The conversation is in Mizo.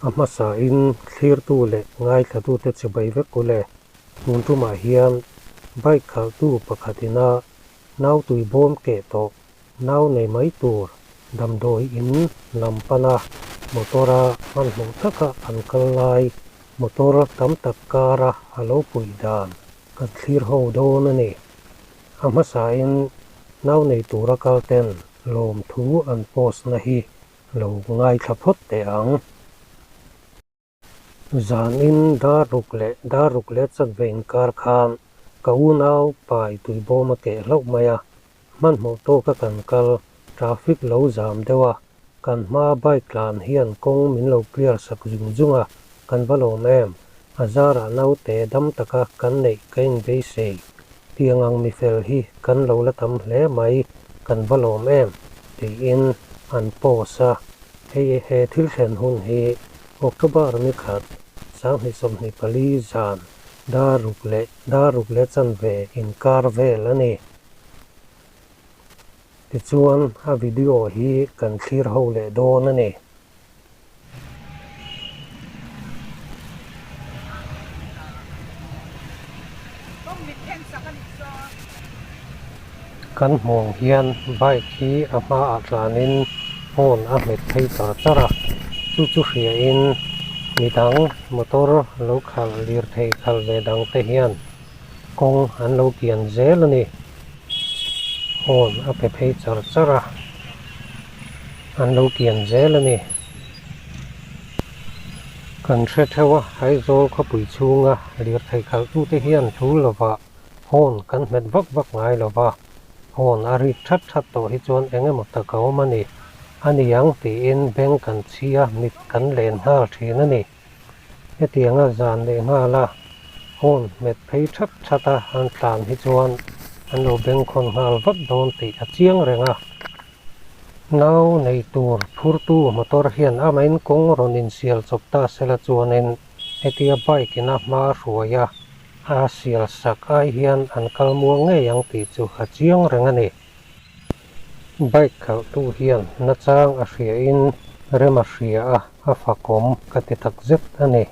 A hmasain thlirtu leh ngaithlatute chibai vek u le. Tun tumah hian bike khalhtu pakhatina nau tui bawm keh tawh nau nei mai tur damdawi in lam pana motor-a hmanhmawh taka an kal lai motor tam tak kara a lo puih dan kan thlir ho dawn a ni. A hmasain nau nei tura kal ten lawmthu an post na hi lo ngaithla phawt teh ang. Zanin dar ruk leh dar ruk leh chanve inkar khan ka unau pai tuibawm a keh hlauh mai a, hmanhmawh tawka kan kal traffic lo zam deuh a, kan hma bike tlan hian kawng min lo clear sak zung zung a, kan va lawm em? A zarah naute dam taka kan neih ka inbeisei. Tiang ang mifel hi kan lo la tam hle mai, kan va lawm em? tiin an post a. Hei he thil thlen hun hi October ni khat, 2024 zan dar ruk leh dar ruk leh chanve inkar vel a ni. Tichuan a video hi kan thlir ho leh dawn a ni. Kan hmuh ang hian bike hi a hmaah tlanin horn a hmet phei char char a, chu chu hriain midang motor lo khalh lirthei khalh ve dang te hian kawng an lo kian zel a ni. Horn a pe phei char char a, an lo kian zel a ni. Kan hre theuh a, Aizawl khawpui chhunga lirthei khalhtute hian thu lovah horn kan hmet vak vak ngai lo va, horn a rik that that tawh hi chuan eng emaw tak a awm a ni. A ni ang tiin beng kan chhia mit kan len nghal thin a ni. Hetianga zan leh nghala horn hmet phei that that a an tlan hi chuan an lo bengkhawn nghal vat dawn tih a chiang reng a. Nau nei tur phurtu motor hian amahin kawng rawn insial chawp ta sela chuanin hetia bike in a hma hruai a, a sial sak ai hian an kal muang ngei ang tih chu a chiang reng a ni. Bike khalhtu hian nachang a hriain rem a hria a, a fakawm ka ti takzet a ni.